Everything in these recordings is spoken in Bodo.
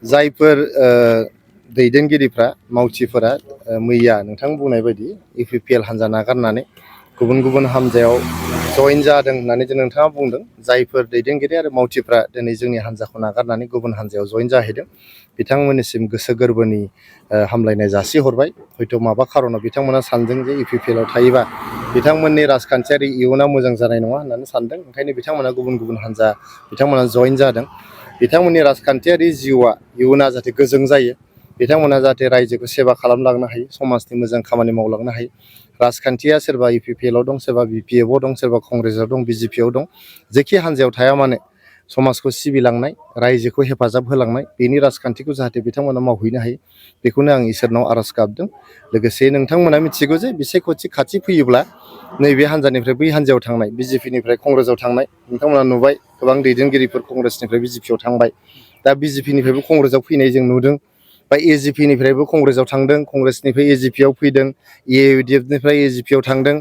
जायफोर दैदेनगिरिफ्रा मावथिफोरा मैया नोंथां बुंनाय बायदि इउपिपिएल हान्जा नागारनानै गुबुन गुबुन हान्जायाव जइन जादों होननानै नोंथाङा बुंदों। जायफोर दैदेनगिरि आरो मावथिफ्रा दिनै जोंनि हान्जाखौ नागारनानै गुबुन हान्जायाव जइन जाहैदों बिथांमोननिसिम गोसो गोरबोनि हामलायनाय जासिहरबाय। हयथ' माबा खारनाव बिथांमोना सानदों जे इउपिपिएलआव थायोबा बिथांमोननि राजखान्थियारि इयुना मोजां जानाय नङा होननानै सानदों। ओंखायनो बिथांमोना गुबुन गुबुन हान्जा बिथांमोना जइन जादों। बिथांमोननि राजखान्थियारि जिउआ इयुना जाहाथे गोजों जायो, बिथांमोना जाहाथे रायजोखौ सेबा खालामलांनो हायो, समाजनि मोजां खामानि मावलांनो हायो। राजखान्थिया सोरबा इउपिपिएलआव दं, सोरबा बिपिएफआव दं, सोरबा कंग्रेसआव दं, बिजेपिआव दं। जेखि हान्जायाव थाया मानो समाजखौ सिबिलांनाय, रायजोखौ हेफाजाब होलांनाय, बेनि राजखान्थिखौ जाहाथे बिथांमोना मावहैनो हायो, बेखौनो आं इसोरनाव आरज गाबदों। लोगोसे नोंथांमोना मिथिगौ जे बिसायख'थि खाथि फैयोब्ला नैबे हान्जानिफ्राय बै हान्जायाव थांनाय, बिजेपिनिफ्राय कंग्रेसआव थांनाय नोंथांमोना नुबाय। गोबां दैदेनगिरिफोर कंग्रेसनिफ्राय बिजेपिआव थांबाय। दा बिजेपिनिफ्रायबो कंग्रेसआव फैनाय जों नुदों, बा एजिपिनिफ्रायबो कंग्रेसआव थांदों, कंग्रेसनिफ्राय एजिपिआव फैदों, एइउडिएफनिफ्राय एजिपिआव थांदों।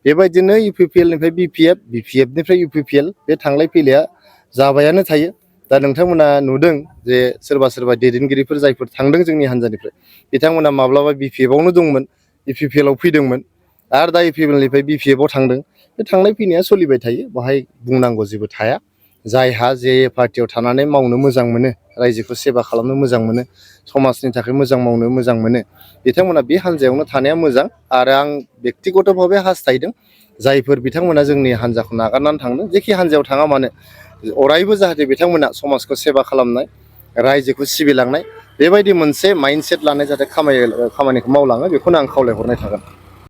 बेबायदिनो इउपिपिएलनिफ्राय बिपिएफ, बिपिएफनिफ्राय इउपिपिएल बे थांलाय फैलाया जाबायानो थायो। दा नोंथांमोना नुदों जे सोरबा सोरबा दैदेनगिरिफोर जायफोर थांदों जोंनि हान्जानिफ्राय, बिथांमोना माब्लाबा बिपिएफआवनो दंमोन, इउपिपिएलआव फैदोंमोन, आरो दा इउपिपिएलनिफ्राय बिपिएफआव थांदों। बे थांलाय फैनाया सोलिबाय थायो, बाहाय बुंनांगौ जेबो थाया। जायहा जे पार्टियाव थानानै मावनो मोजां मोनो, रायजोखौ सेबा खालामनो मोजां मोनो, समाजनि थाखाय मोजां मावनो मोजां मोनो, बिथांमोना बे हान्जायावनो थानाया मोजां। आरो आं बेक्तिगतभावे हास्थायदों जायफोर बिथांमोना जोंनि हान्जाखौ नागारनानै थांदों, जेखि हान्जायाव थाङा मानो अरायबो जाहाथे बिथांमोना समाजखौ सेबा खालामनाय, रायजोखौ सिबिलांनाय, बेबायदि मोनसे माइन्डसेट लानाय जाहाथे खामानिखौ मावलाङो, बेखौनो आं खावलायहरनाय थागोन।